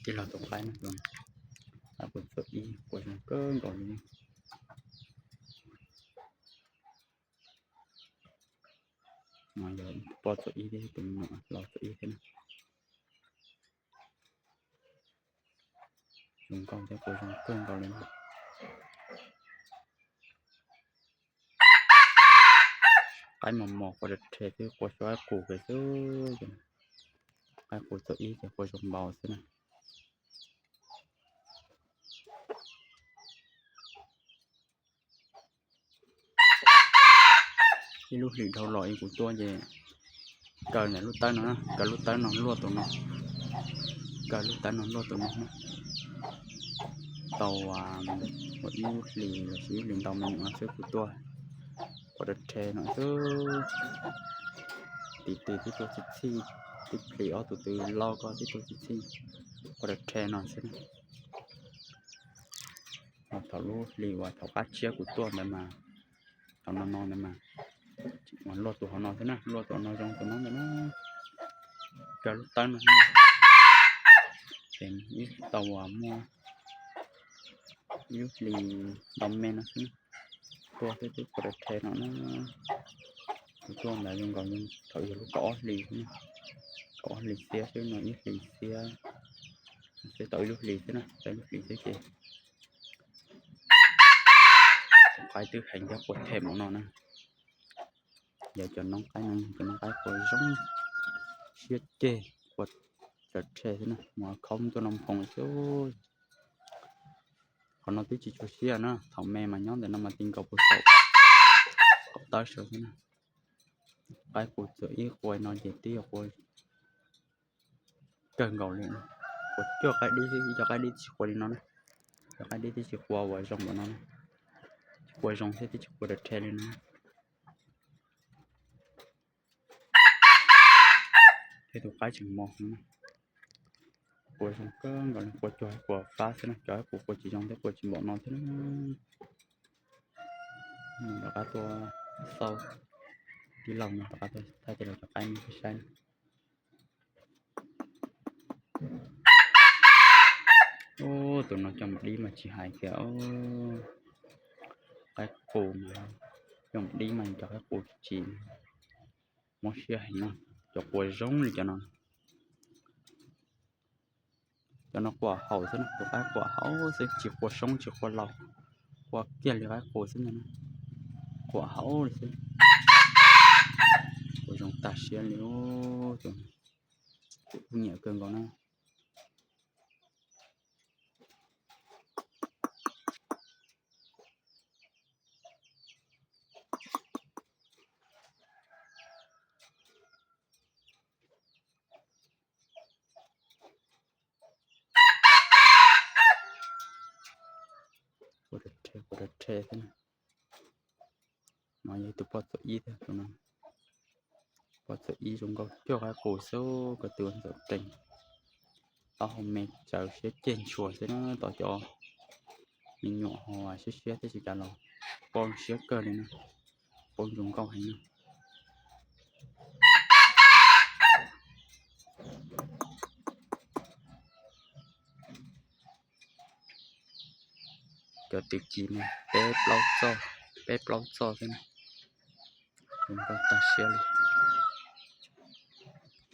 Tij laug tus qaib no, qaib qus txawm ib qua zoo kawg nkaus li. No yog tus poj txawm ib thiab tus me nyuam los txawm ib thiab na. Zoo nkauj thiab qua zoo kawg nkaus li. Qaib mos mos qua rhe rhe xwb, qua xyov qaib qus pem xwb. Qaib qus txawm ib ces qua zoo npaum xwb na. Ib lub hlis dhau los ib kuv tuaj ces kaw ntawm lub tawb no, kaw lub tawb no luaj tus no, kaw lub tawb no luaj tus no. Tau ua ib lub hlis los sis ib hlis ntau me nyuam no xwb kuv tuaj qua rhe rhe no xwb. Tim twg tib tug txhij txhij, tib plhis ob tug twg loj ko tib tug txhij txhij qua rhe rhe no xwb. Thaum lub hlis uas thaum qab tshiab kuv tuaj ntawd mas, thaum no no ntawd mas, uas luaj tus hauv no xwb na, luaj tus hauv no zoo tus no ntawd na. Kaw lub tawb no xwb na. Ces ib tau uas muaj ib lub hlis ntau me no xwb na, tuaj xwb twb qua rhe rhe no na. Kuv tuaj ntawd zoo nkaus thaum yog lub kaum ob hlis xwb na, kaum ob hlis xiab xwb no, ib hlis xiab xwb, tau ib lub hlis xwb na, tau ib lub hlis xwb ces tus qaib twb heev thiab qua them mus no na. Yog cov noob qaib no, cov noob qaib qua zoo siab ceg, qua rhe rhe xwb na, mus khaub ntuaj no phoom xwb. Qhov no twb tsis tshua siab na, thaum me mas nyob ntawm no mas ti nkaus puag saum qaum tawb saud xwb na. Qaib qus txawm ib qua no ces twb yog qua kawg nkaus li. Qua cuag qaib dib xwb, cov qaib dib tsis qua li no na. Cov qaib dib twb tsis qua uas zoo npaum no na. Tsis qua zoo thiab twb tsis qua rhe rhe li no. Thiab tus qaib tseem mos no na. Qua zoo kawg nkaus li, qua cuag qua fab xwb na, cov qaib qus qua tsis zoo thiab qua tsis npaum no thiab na. Rov qab tuaj xauj tij laug no, rov qab tuaj thaij tij laug cov qaib no saib. Ub, tus no coj mus dib mas tsis hais kiag. Qaib qus mas coj mus dib mas cov qaib qus tsis mob siab heev no. Cov qua zoo li cov no, cov no qua haus xwb na, tus qaib qua haus xwb, tsis qua soob tsis qua laus, qua kiag li qaib qus xwb ntag na. Qua haus li xwb. Qua zoo tag siab li. Tus kuj nyiam kawg nkaus na. Qua rhe rhe xwb na. No yog tus poj txawm ib thiab tus no. Poj txawm ib zoo nkauj cuag qaib qus xwb, ko tw ntxawm rees, taub hau me tsaws siab ceg ntshua xwb na. Tom cov me nyuam ho siab siab thiab tsis kav los poob siab kawg li na, poob zoo nkauj heev na. Cov tw ci no peb plaub txoj, peb plaub txoj xwb na. Zoo nkauj tag siab li.